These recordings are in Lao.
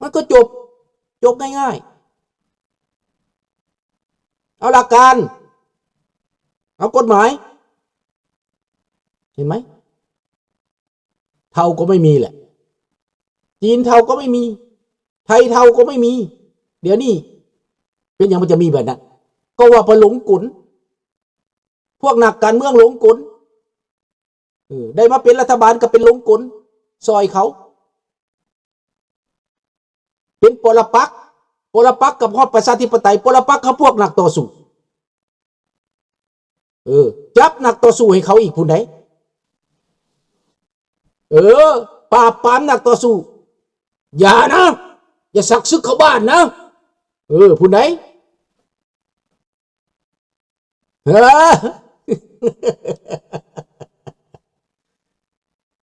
ມັນກໍຈົບ, ຈົບງ່າຍໆ. ເອົາຫຼັກການ, ເອົາກົດໝາຍ. ເຫັນໄໝ? ເທົາກໍໄມ່ມີແຫຼະ, ຈີນເທົາກໍໄມ່ມີ, ໄທເທົາກໍໄມ່ມີ. ດຽວນີ້ເປັນຫຍັງມັນຈະມີແບບນັ້ນ? ກໍວ່າເພິ່ນຫຼົງກົນ, ພວກນັກການເມືອງຫຼົງກົນ. ເອີ ໄດ້ມາເປັນລັດຖະບານກໍເປັນຫຼົງກົນຊ່ອຍເຂົາ, ເປັນປໍລະປັກ, ປໍລະປັກກັບຮອບປະຊາທິປະໄຕ, ປໍລະປັກກັບພວກນັກຕໍ່ສູ້. ເອີ ຈັບນັກຕໍ່ສູ້ໃຫ້ເຂົາອີກພຸ້ນໃດ. ເອີ ປາບປາມນັກຕໍ່ສູ້. ຢ່ານະ, ຢ່າຊັກສຶກເຂົ້າບ້ານນະ. ເອີ ພຸ້ນໃດ. ເອີ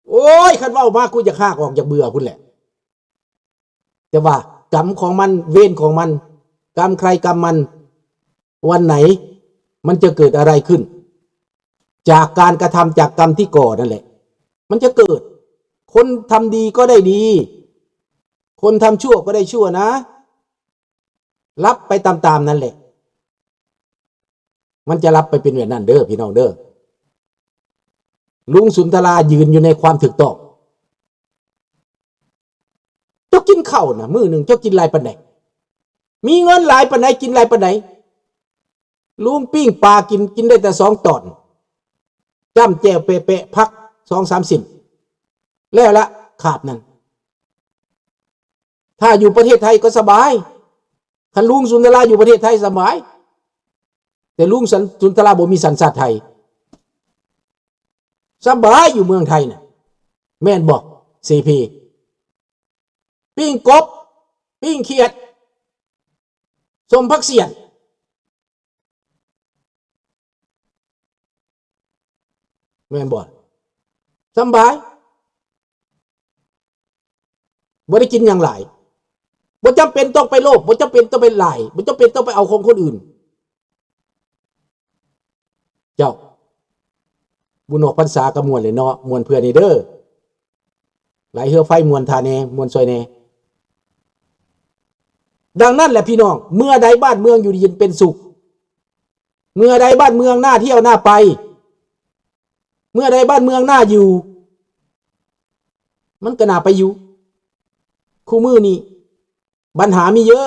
ໂອ້ຍ ຄັນເວົ້າມາ ກູຢາກຮາກອອກ ຢາກເບື່ອພຸ້ນແຫຼະ. ແຕ່ວ່າກຳຂອງມັນ ເວນຂອງມັນ ກຳໃຄກຳມັນ ວັນໄຫນມັນຈະເກີດອະໄລຂຶ້ນ ຈາກການກະທຳ ຈາກກຳທີ່ກໍ່ນັ້ນແຫຼະ ມັນຈະເກີດ. ຄົນທຳດີກໍໄດ້ດີ ຄົນທຳຊົ່ວກໍໄດ້ຊົ່ວນະ. ລັບໄປຕາມໆນັ້ນແຫຼະ. ມັນຈະລັບໄປເປັນແບບນັ້ນເດີພີ່ນ້ອງເດີ. ລຸງສຸນທະລາຢືນຢູ່ໃນຄວາມຖືກຕ້ອງ. ເຈົ້າກິນເຂົ້ານະ ມື້ໜຶ່ງເຈົ້າກິນຫຼາຍປານໃດ? ມີເງິນຫຼາຍປານໃດ? ກິນຫຼາຍປານໃດ? ລຸງປີ້ງປາກິນ ກິນໄດ້ແຕ່ສອງຕອນ. ຈ້ຳແຈ່ວແປະໆ ຜັກສອງສາມຊິ້ນ ແລ້ວລະ ຄາບນັ້ນ. ຖ້າຢູ່ປະເທດໄທກໍສະບາຍ. ຄັນລຸງສຸນທະລາຢູ່ປະເທດໄທສະບາຍ. ແຕ່ລຸງ ສຸນທະລາບໍ່ມີສັນຊາດໄທ. ສະບາຍຢູ່ເມືອງໄທນະ ແມ່ນບໍ່ ເສພີ? ປີ້ງກົບ ປີ້ງຂຽດ ສົ້ມຜັກສຽນ ແມ່ນບໍ່? ສະບາຍ ບໍ່ໄດ້ກິນຫຍັງຫຼາຍ. ບໍ່ຈຳເປັນຕ້ອງໄປໂລບ ບໍ່ຈຳເປັນຕ້ອງໄປຫຼາຍ ບໍ່ຈຳເປັນຕ້ອງໄປເອົາຂອງຄົນອື່ນ. ເຈົ້າ ບຸນອອກພັນສາກໍມ່ວນແຫຼະເນາະ ມ່ວນເພື່ອນນີ້ເດີ. ໄຫຼເຮືອໄຟມ່ວນທ່າແດ່ ມ່ວນຊ່ອຍແດ່. ດັ່ງນັ້ນແຫຼະພີ່ນ້ອງ ເມື່ອໃດບ້ານເມືອງຢູ່ເຢັນເປັນສຸກ ເມື່ອໃດບ້ານເມືອງໜ້າທ່ຽວໜ້າໄປ ເມື່ອໃດບ້ານເມືອງໜ້າຢູ່ ມັນກໍໜ້າໄປຢູ່. ຄູ່ມື້ນີ້ບັນຫາມີເຍອະ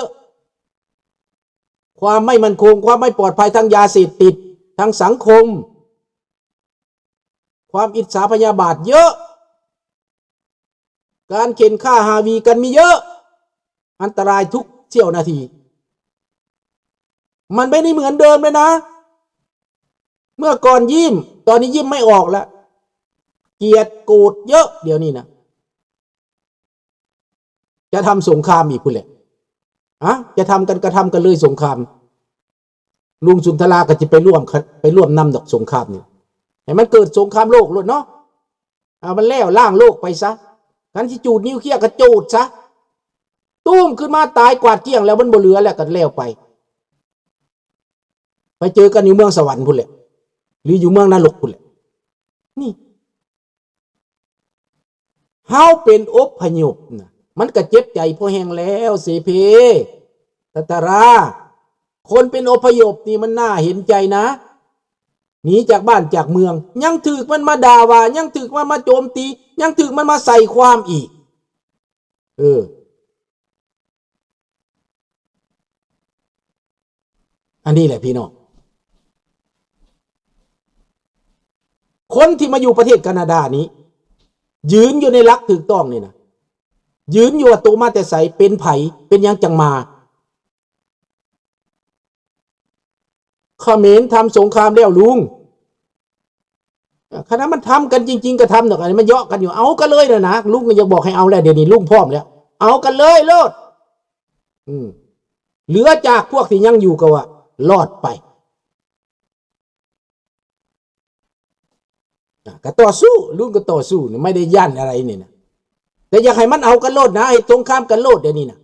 ຄວາມໄມ່ໝັ້ນຄົງ ຄວາມໄມ່ປອດໄພ ທັງຢາເສບຕິດ ທັງສັງຄົມ ຄວາມອິດສາພະຍາບາດເຍອະ ການເຂັ່ນຂ້າຫາຫວີກັນມີເຍອະ ອັນຕະລາຍທຸກສ່ຽວນາທີ. ມັນໄມ່ໄດ້ເໝືອນເດີມແລ້ວນະ ເມື່ອກ່ອນຍິ້ມ ຕອນນີ້ຍິ້ມໄມ່ອອກແລ້ວ ກຽດໂກດເຍອະ ດຽວນີ້ນະ. ຈະທຳສົງຄາມອີກພຸ້ນແຫຼະ ອະ ຈະທຳກັນກະທຳກັນເລີຍສົງຄາມ. ລຸງສຸນທະລາກໍຊິໄປຮ່ວມ ໄປຮ່ວມນຳດອກສົງຄາມນີ້ ໃຫ້ມັນເກີດສົງຄາມໂລກໂລດເນາະ. ເອົາມັນແລ້ວ ລ້າງໂລກໄປຊະ. ຄັນຊິຈູດນິວເຄຍກໍຈູດຊະ ຕຸ້ມຂຶ້ນມາຕາຍກວາດກ້ຽງແລ້ວ ມັນບໍ່ເຫຼືອແລ້ວກໍແລ້ວໄປ. ໄປເຈີກັນຢູ່ເມືອງສະຫວັນພຸ້ນແຫຼະ ຫຼືຢູ່ເມືອງນະລົກພຸ້ນແຫຼະ. ນີ້ ເຮົາເປັນອົບພະຍົບນະ ມັນກະເຈັບໃຈພໍແຮງແລ້ວ ເສພີ ຕະຕະລາ. ຄົນເປັນອົບພະຍົບນີ້ມັນໜ້າເຫັນໃຈນະ ໜີຈາກບ້ານຈາກເມືອງ ຍັງຖືກມັນມາດ່າວ່າ ຍັງຖືກມັນມາໂຈມຕີ ຍັງຖືກມັນມາໃສ່ຄວາມອີກ. ເອີ ອັນນີ້ແຫຼະພີ່ນ້ອງ ຄົນທີ່ມາຢູ່ປະເທດການາດານີ້ ຢືນຢູ່ໃນຫຼັກຖືກຕ້ອງນີ້ນະ ຢືນຢູ່ວ່າໂຕມາແຕ່ໃສ ເປັນໃຜ ເປັນຫຍັງຈັ່ງມາ. ຂະເໝນທຳສົງຄາມແລ້ວລຸງ ເອີ ຄັນວ່າມັນທຳກັນຈິງໆ ກໍທຳດອກ ອັນນີ້ມັນເຍາະກັນຢູ່ ເອົາກັນເລີຍນະນະ. ລຸງກໍຢາກບອກໃຫ້ເອົາແລ້ວ ດຽວນີ້ລຸງພ້ອມແລ້ວ ເອົາກັນເລີຍໂລດ. ອືມ ເຫຼືອຈາກພວກທີ່ຍັງຢູ່ກໍວ່າລອດໄປ. ອາ ກໍຕໍ່ສູ້ ລຸງກໍຕໍ່ສູ້ນະ ໄມ່ໄດ້ຢ້ານອະໄລນີ້ນະ ແຕ່ຢາກໃຫ້ມັນເອົາກັນໂລດນະ ເຮັດສົງຄາມກັນໂລດ ດຽວນີ້ນະ.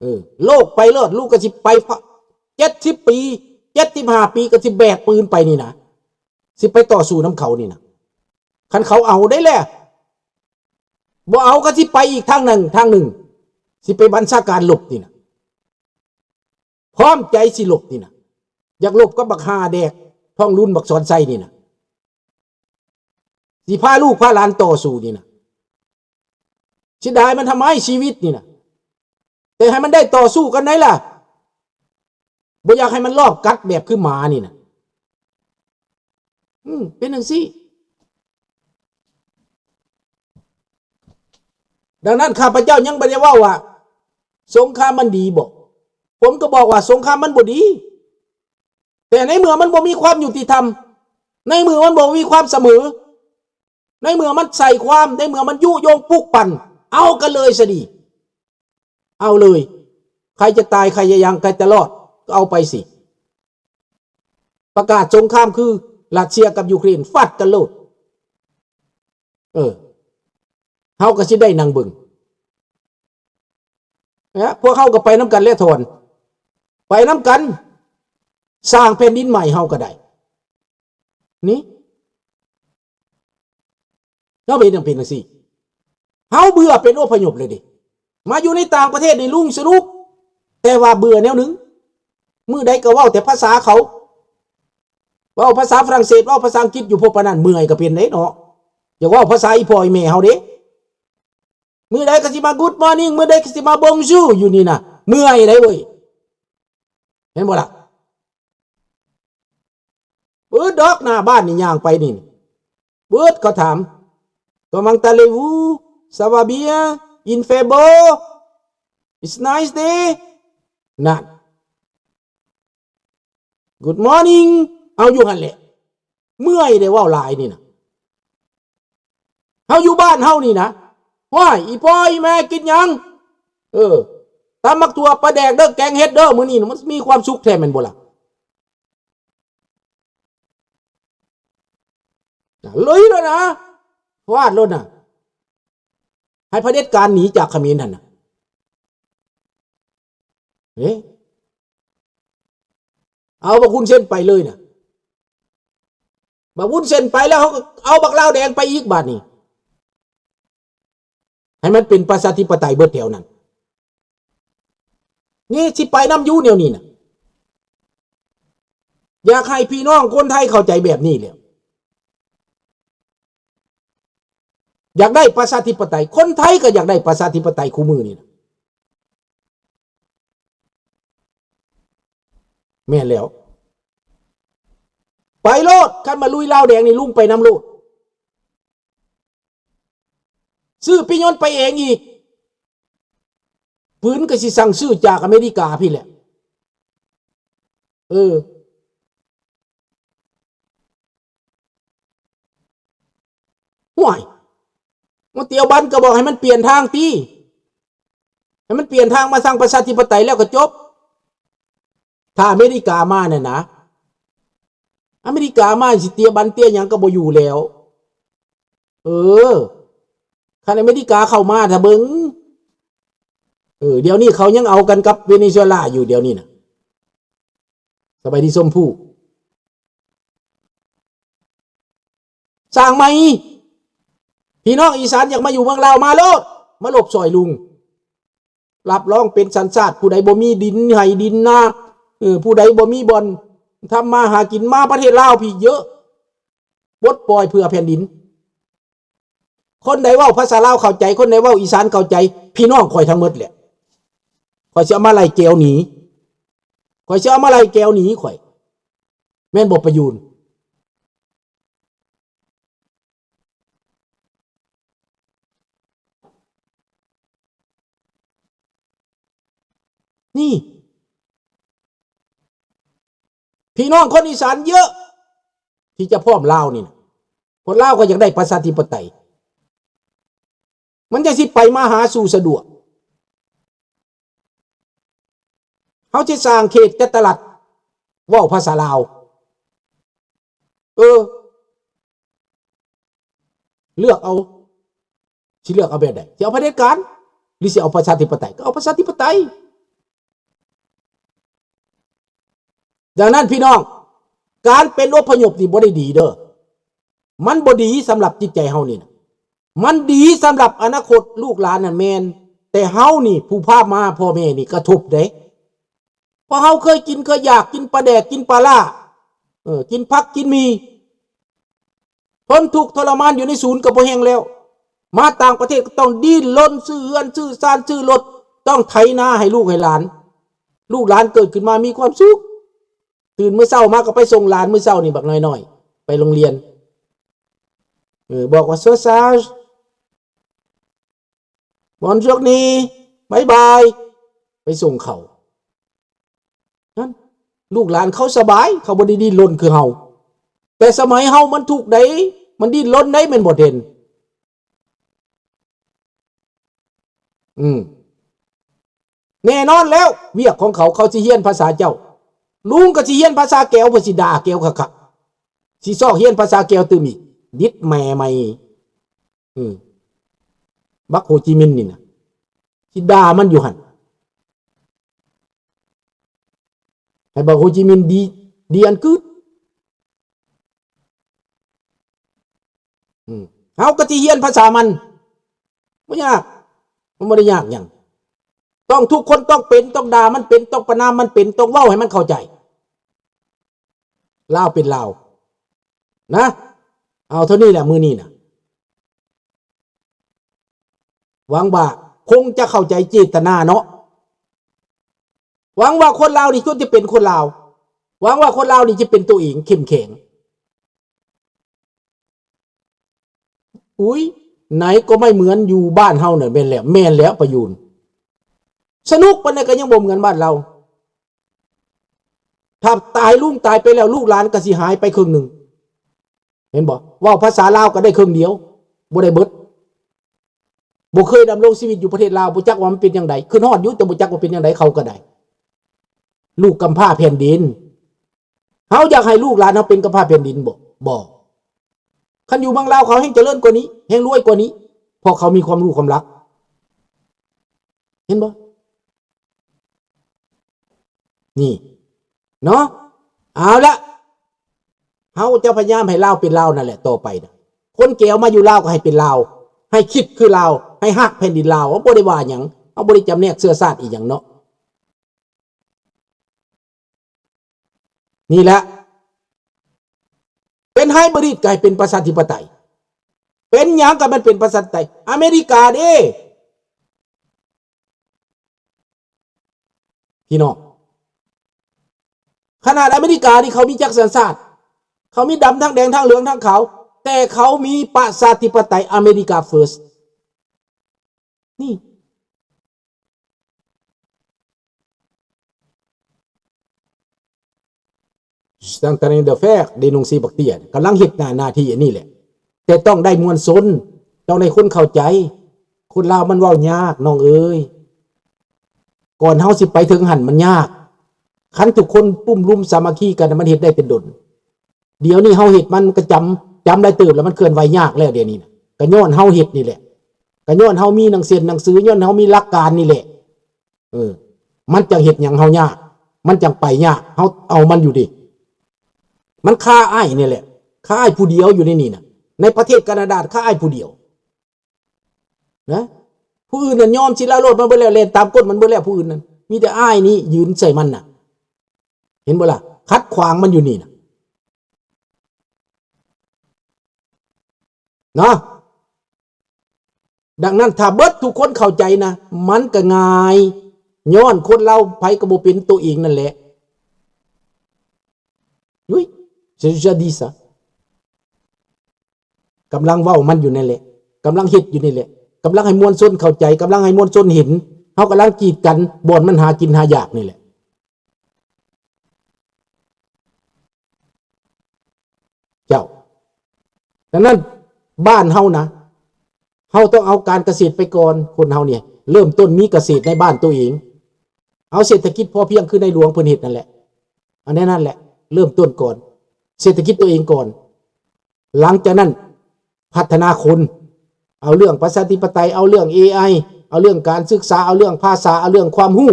ເອີ ໂລກໄປໂລດ ລຸງກໍຊິໄປ ເຈັດສິບປີ ເຈັດສິບຫ້າປີ ກໍຊິແບກປືນໄປນີ້ນະ ຊິໄປຕໍ່ສູ້ນຳເຂົານີ້ນະ. ຄັນເຂົາເອົາໄດ້ແລ້ວ ບໍ່ເອົາກໍຊິໄປອີກທາງໜຶ່ງ ທາງໜຶ່ງ ຊິໄປບັນຊາການລົບນີ້ນະ ພ້ອມໃຈຊິລົບນີ້ນະ ຢາກລົບກັບບັກຫ່າແດກທ້ອງລຸນບັກສອນໄຊນີ້ນະ ຊິພາລູກພາຫຼານຕໍ່ສູ້ນີ້ນະ ເສຍດາຍມັນທຳໄມ ຊີວິດນີ້ນະ ແຕ່ໃຫ້ມັນໄດ້ຕໍ່ສູ້ກັນໄດ້ລະ ບໍ່ຢາກໃຫ້ມັນລອບກັດແບບຄືໝານີ້ນະ ອືມ ເປັນຈັ່ງຊີ້. ດັ່ງນັ້ນ ຂ້າພະເຈົ້າຍັງບໍ່ໄດ້ເວົ້າວ່າສົງຄາມມັນດີບໍ ຜົມກໍບອກວ່າສົງຄາມມັນບໍ່ດີ ແຕ່ໃນເມື່ອມັນບໍ່ມີຄວາມຍຸຕິທຳ ໃນເມື່ອມັນບໍ່ມີຄວາມສະເໝີ ໃນເມື່ອມັນໃສ່ຄວາມ ໃນເມື່ອມັນຍຸຍົງປຸກປັ່ນ ເອົາກັນເລີຍຊະດີ ເອົາເລີຍ ໃຄຈະຕາຍ ໃຄຈະຍັງ ໃຄຈະລອດ ກໍເອົາໄປຊິ ປະກາດສົງຄາມຄືຣັດເຊຍກັບຢູເຄຣນ ຟັດກັນໂລດ ເອີ ເຮົາກໍຊິໄດ້ນັ່ງເບິ່ງ ນະ ພວກເຮົາກໍໄປນຳກັນແຫຼະທ່ານ ໄປນຳກັນ ສ້າງແຜ່ນດິນໃໝ່ເຮົາກໍໄດ້ ນີ້ ເຮົາເປັນຫຍັງເປັນຈັ່ງຊີ້ ເຮົາເບື່ອເປັນອົບພະຍົບເລີຍເດ້ ມາຢູ່ໃນຕ່າງປະເທດນີ້ລຸງສະໜຸກ ແຕ່ວ່າເບື່ອແນວໜຶ່ງ ມື້ໃດກໍເວົ້າແຕ່ພາສາເຂົາ ເວົ້າພາສາຝຣັ່ງເສດ ເວົ້າພາສາອັງກິດຢູ່ ພວກປານນັ້ນເມື່ອຍກໍເປັນເດ້ເນາະ ຢາກເວົ້າພາສາອີ່ພໍ່ອີ່ແມ່ເຮົາເດ້ ມື້ໃດກໍຊິມາ Good morning ມື້ໃດກໍຊິມາ Bonjour ຢູ່ນີ້ນະ ເມື່ອຍໄດ໋ເວີຍ ເຫັນບໍ່ລະ? ເບິດດອກ ໜ້າບ້ານນີ້ ຍ່າງໄປນີ້ ເບິດ ເຂົາຖາມ Comment allez-vous? Ça va bien? Il fait beau? It's nice day? ນັ້ນ Good morning ເອົາຢູ່ຫັ້ນແຫຼະ ເມື່ອຍໄດ໋ ເວົ້າຫຼາຍນີ້ນະ ເຮົາຢູ່ບ້ານເຮົານີ້ນະ ຫ້ວຍ ອີ່ພໍ່ອີ່ແມ່ກິນຫຍັງ? ເອີ ຕຳໝາກຖົ່ວປາແດກເດີ້ ແກງເຫັດເດີ້ ມື້ນີ້ນະ ມັນມີຄວາມສຸກແທ້ແມ່ນບໍ່ລະ? ລຸຍໂລດນະ ຟາດໂລດນະ ໃຫ້ຜະເດັດການໜີຈາກຂະເໝນຫັ້ນນະ ເອີ ເອົາບັກຮຸນເຊັນໄປເລີຍນະ ບັກຮຸນເຊັນໄປແລ້ວ ເຮົາກໍເອົາບັກລາວແດງໄປອີກບາດນີ້ ໃຫ້ມັນເປັນປະຊາທິປະໄຕເບິດແຖວນັ້ນ ນີ້ຊິໄປນຳຢູ່ແນວນີ້ນະ ຢາກໃຫ້ພີ່ນ້ອງຄົນໄທເຂົ້າໃຈແບບນີ້ແຫຼະ ຢາກໄດ້ປະຊາທິປະໄຕ ຄົນໄທກໍຢາກໄດ້ປະຊາທິປະໄຕຄູ່ມື້ນີ້ນະ ແມ່ນແລ້ວ ໄປໂລດ ຄັນມາລຸຍລາວແດງນີ້ ລຸງໄປນຳໂລດ ຊື້ປີ້ຍົນໄປເອງອີກ ປືນກໍຊິສັ່ງຊື້ຈາກອາເມລິກາພີ້ແຫຼະ ເອີ ຫ້ວຍ ມາຕຽວບັນກໍບອກໃຫ້ມັນປ່ຽນທາງຕິ ໃຫ້ມັນປ່ຽນທາງມາທາງປະຊາທິປະໄຕແລ້ວກໍຈົບ ຖ້າອາເມລິກາມານັ້ນນະ ອາເມລິກາມາ ຊິເຕຍບັນເຕຍຫຍັງກໍບໍ່ຢູ່ແລ້ວ ເອີ ຄັນອາເມລິກາເຂົ້າມາ ຖ້າເບິ່ງ ເອີ ດຽວນີ້ເຂົາຍັງເອົາກັນກັບເວເນຊູເອລາຢູ່ ດຽວນີ້ນະ ສະບາຍດີຊົມພູ ສ້າງໃໝ່ ພີ່ນ້ອງອີສານຢາກມາຢູ່ເມືອງລາວ ມາໂລດ ມາລົບຊ່ອຍລຸງ ຮັບຮອງເປັນສັນຊາດ ຜູ້ໃດບໍ່ມີດິນໄຮ່ດິນນາ ເອີ ຜູ້ໃດບໍ່ມີບ່ອນທຳມາຫາກິນ ມາປະເທດລາວພີ້ເຍີະ ປົດປ່ອຍເພື່ອແຜ່ນດິນ ຄົນໃດເວົ້າພາສາລາວເຂົ້າໃຈ ຄົນໃດເວົ້າອີສານເຂົ້າໃຈ ພີ່ນ້ອງຂ້ອຍທັງໝົດແຫຼະ ຂ້ອຍຊິເອົາມາໄລ່ແກວໜີ ຂ້ອຍຊິເອົາມາໄລ່ແກວໜີຂ້ອຍ ແມ່ນບໍ່ປະຍູນ? ນີ້ ພີ່ນ້ອງຄົນອີສານເຍອະທີ່ຈະພ້ອມລາວນີ້ນະ ຄົນລາວກໍຢາກໄດ້ປະຊາທິປະໄຕ ມັນຈັ່ງຊິໄປມາຫາສູ່ສະດວກ ເຮົາຊິສ້າງເຂດຈະຕະລັດ ເວົ້າພາສາລາວ ເອີ ເລືອກເອົາ ຊິເລືອກເອົາແບບໃດ? ຊິເອົາຜະເດັດການ ຫຼື ຊິເອົາປະຊາທິປະໄຕ? ກໍເອົາປະຊາທິປະໄຕ. ດັ່ງນັ້ນ ພີ່ນ້ອງ, ການເປັນອົບພະຍົບນີ້ບໍ່ໄດ້ດີເດີ້. ມັນບໍ່ດີສຳລັບຈິດໃຈເຮົານີ້ນະ. ມັນດີສຳລັບອະນາຄົດລູກຫຼານນັ້ນແມ່ນ, ຕ່ເຮົານີ້ຜູ້ພາມາ ພໍ່ແມ່ນີ້ກະທົບເດ້. ເພາະເຮົາເຄີຍກິນ ເຄີຍຢາກ ກິນປາແດກ ກິນປາລ້າ ເອີ ກິນຜັກກິນໝີ່ ທົນທຸກທໍລະມານຢູ່ໃນສູນກໍບໍ່ແຮງແລ້ວ. ມາຕ່າງປະເທດກໍຕ້ອງດີ້ນລົນຊື້ເຮືອນຊື້ຊານຊື້ລົດ ຕ້ອງໄຖນາໃຫ້ລູກໃຫ້ຫຼານ. ລູກຫຼານເກີດຂຶ້ນມາມີຄວາມສຸກ. ຕື່ນມື້ເຊົ້າມາກໍໄປສົ່ງຫຼານ ມື້ເຊົ້ານີ້ບັກນ້ອຍໆ ໄປໂຮງຮຽນ. ເອີ ບອກວ່າ Bonne journée, bye bye ໄປສົ່ງເຂົາ. ນັ້ນ ລູກຫຼານເຂົາສະບາຍ ເຂົາບໍ່ໄດ້ດີ້ນລົນຄືເຮົາ. ແຕ່ສະໄໝເຮົາມັນທຸກໃດ໋ ມັນດີ້ນລົນໃດ໋ ແມ່ນບໍ່ເດັ່ນ? ອືມ ແນ່ນອນແລ້ວ ວຽກຂອງເຂົາ ເຂົາຊິຮຽນພາສາເຈົ້າ. ລຸງກໍຊິຮຽນພາສາແກວ ເພື່ອຊິດ່າແກວຄັກໆ ຊິຊອກຮຽນພາສາແກວຕື່ມອີກ ດິດແມ່ໃໝ່. ອືມ ບັກໂຮຈິມິນນີ້ນະ ຊິດ່າມັນຢູ່ຫັ້ນ ໃຫ້ບັກໂຮຈິມິນດີ ດີອັນກືດ. ອືມ ເຮົາກໍຊິຮຽນພາສາມັນ ບໍ່ຍາກ ມັນບໍ່ໄດ້ຍາກຫຍັງ. ຕ້ອງ ທຸກຄົນຕ້ອງເປັນ ຕ້ອງດ່າມັນເປັນ ຕ້ອງປະນາມມັນເປັນ ຕ້ອງເວົ້າໃຫ້ມັນເຂົ້າໃຈ. ລາວເປັນລາວນະ. ເອົາເທົ່ານີ້ແຫຼະມື້ນີ້ນະ. ຫວັງວ່າຄົງຈະເຂົ້າໃຈເຈດຕະນາເນາະ. ຫວັງວ່າຄົນລາວນີ້ຄວນຈະເປັນຄົນລາວ. ຫວັງວ່າຄົນລາວນີ້ຈະເປັນຕົວເອງເຂັ້ມແຂງ. ອຸ້ຍ ໄນກໍໄມ່ເໝືອນຢູ່ບ້ານເຮົານະ. ແມ່ນແລ້ວ ແມ່ນແລ້ວປະຢູນ. ສະໜຸກປານໃດກໍຍັງບໍ່ເໝືອນບ້ານລາວ. ຖ້າຕາຍ ລຸງຕາຍໄປແລ້ວ ລູກຫຼານກໍຊິຫາຍໄປເຄິ່ງໜຶ່ງ. ເຫັນບໍ່? ເວົ້າພາສາລາວກໍໄດ້ເຄິ່ງດຽວ ບໍ່ໄດ້ເບິດ. ບໍ່ເຄີຍດຳລົງຊີວິດຢູ່ປະເທດລາວ ບໍ່ຈັກວ່າມັນເປັນຈັ່ງໃດ. ຂຶ້ນຮອດຢູ່ ແຕ່ບໍ່ຈັກວ່າເປັນຈັ່ງໃດ ເຂົາກໍໄດ້. ລູກກຳພ້າແຜ່ນດິນ. ເຮົາຢາກໃຫ້ລູກຫຼານເຮົາເປັນກຳພ້າແຜ່ນດິນບໍ່? ບໍ່. ຄັນຢູ່ເມືອງລາວ ເຂົາແຮ່ງຈະເລີນກວ່ານີ້ ແຮ່ງລວຍກວ່ານີ້ ເພາະເຂົາມີຄວາມຮູ້ຄວາມລັກ. ເຫັນບໍ່? ນີ້ເນາະ. ເອົາລະ ເຮົາຈະພະຍາຍາມໃຫ້ລາວເປັນລາວນັ້ນແຫຼະຕໍ່ໄປນະ. ຄົນແກວມາຢູ່ລາວກໍໃຫ້ເປັນລາວ ໃຫ້ຄິດຄືລາວ ໃຫ້ຮັກແຜ່ນດິນລາວ. ບໍ່ໄດ້ວ່າຫຍັງ ເຮົາບໍ່ໄດ້ຈຳແນກເຊື້ອຊາດອີ່ຫຍັງເນາະ. ນີ້ແຫຼະ ເປັນໄຮບຣິດກໍໃຫ້ເປັນປະຊາທິປະໄຕ. ເປັນຫຍັງກໍມັນເປັນປະຊາທິປະໄຕ? ອາເມລິກາເດ້ ພີ່ນ້ອງ. ຂະໜາດອາເມລິການີ້ເຂົາມີຈັກສັນຊາດ? ເຂົາມີດຳທັງແດງທັງເຫຼືອງທັງຂາວ ແຕ່ເຂົາມີປະຊາທິປະໄຕ. ອາເມລິກາເຟີສ ນີ້. J'étais en train de faire, ໄດ້ນຸ່ງສີບັກເຕ້ຍ ກຳລັງເຮັດໜ້າ ໜ້າທີ່ອັນນີ້ແຫຼະ. ແຕ່ຕ້ອງໄດ້ມວນຊົນ ຕ້ອງໄດ້ຄົນເຂົ້າໃຈ. ຄົນລາວມັນເວົ້າຍາກ ນ້ອງເອີຍ. ກ່ອນເຮົາຊິໄປເຖິງຫັ້ນມັນຍາກ. ຄັນທຸກຄົນປຸ້ມລຸມສາມັກຄີກັນ ມັນເຮັດໄດ້ແຕ່ດົນ. ດຽວນີ້ເຮົາເຮັດມັນກໍຈຳ ຈຳຫຼາຍເຕີບແລ້ວ ມັນເຄື່ອນໄຫວຍາກແລ້ວດຽວນີ້ນະ. ກໍຍ້ອນເຮົາເຮັດນີ້ແຫຼະ ກໍຍ້ອນເຮົາມີໜັງເຊັນໜັງສື ຍ້ອນເຮົາມີຫຼັກການນີ້ແຫຼະ. ເອີ ມັນຈັ່ງເຮັດຫຍັງເຮົາຍາກ ມັນຈັ່ງໄປຍາກ. ເຮົາເອົາມັນຢູ່ເດ. ມັນຄາອ້າຍນີ້ແຫຼະ ຄາອ້າຍຜູ້ດຽວຢູ່ໃນນີ້ນະ. ໃນປະເທດການາດາຄາອ້າຍຜູ້ດຽວນະ. ຜູ້ອື່ນນັ້ນຍອມສິລາໂລດມັນເບິດແລ້ວ ແລ່ນຕາມກົ້ນມັນເບິດແລ້ວ ຜູ້ອື່ນນັ້ນ. ມີແຕ່ອ້າຍນີ້ຢືນໃສ່ມັນນະ. ເຫັນບໍ່ລະ? ຂັດຂວາງມັນຢູ່ນີ້ນະ ເນາະ. ດັ່ງນັ້ນ ຖ້າເບິດທຸກຄົນເຂົ້າໃຈນະ ມັນກໍງ່າຍ. ຍ້ອນຄົນລາວໃຜກໍບໍ່ເປັນໂຕເອງນັ້ນແຫຼະ. Oui, j'ai déjà dit ça. ກຳລັງເວົ້າມັນຢູ່ນັ້ນແຫຼະ ກຳລັງເຮັດຢູ່ນີ້ແຫຼະ ກຳລັງໃຫ້ມວນຊົນເຂົ້າໃຈ ກຳລັງໃຫ້ມວນຊົນເຫັນ. ເຮົາກຳລັງກີດກັນບ່ອນມັນຫາກິນຫາຢາກນີ້ແຫຼະ. ເຈົ້າ. ດັ່ງນັ້ນ ບ້ານເຮົານະ ເຮົາຕ້ອງເອົາການກະເສດໄປກ່ອນ. ຄົນເຮົານີ້ເລີ່ມຕົ້ນມີກະເສດໃນບ້ານໂຕເອງ. ເອົາເສດຖະກິດພໍພຽງຄືໃນຫຼວງເພິ່ນເຮັດນັ້ນແຫຼະ. ອັນນັ້ນແຫຼະ ເລີ່ມຕົ້ນກ່ອນ ເສດຖະກິດໂຕເອງກ່ອນ. ຫຼັງຈາກນັ້ນພັດທະນາຄົນ ເອົາເລື່ອງປະຊາທິປະໄຕ ເອົາເລື່ອງເອໄອ ເອົາເລື່ອງການສຶກສາ ເອົາເລື່ອງພາສາ ເອົາເລື່ອງຄວາມຮູ້.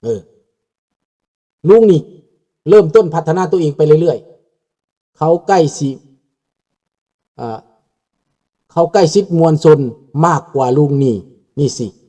ເອີ ລຸງນີ້ເລີ່ມຕົ້ນພັດທະນາຕົວເອງໄປເລື້ອຍໆ. ເຂົາໃກ້ຊິ ເອີ ເຂົາໃກ້ຊິດມວນຊົນມາກກວ່າລຸງນີ້ ອີຊີ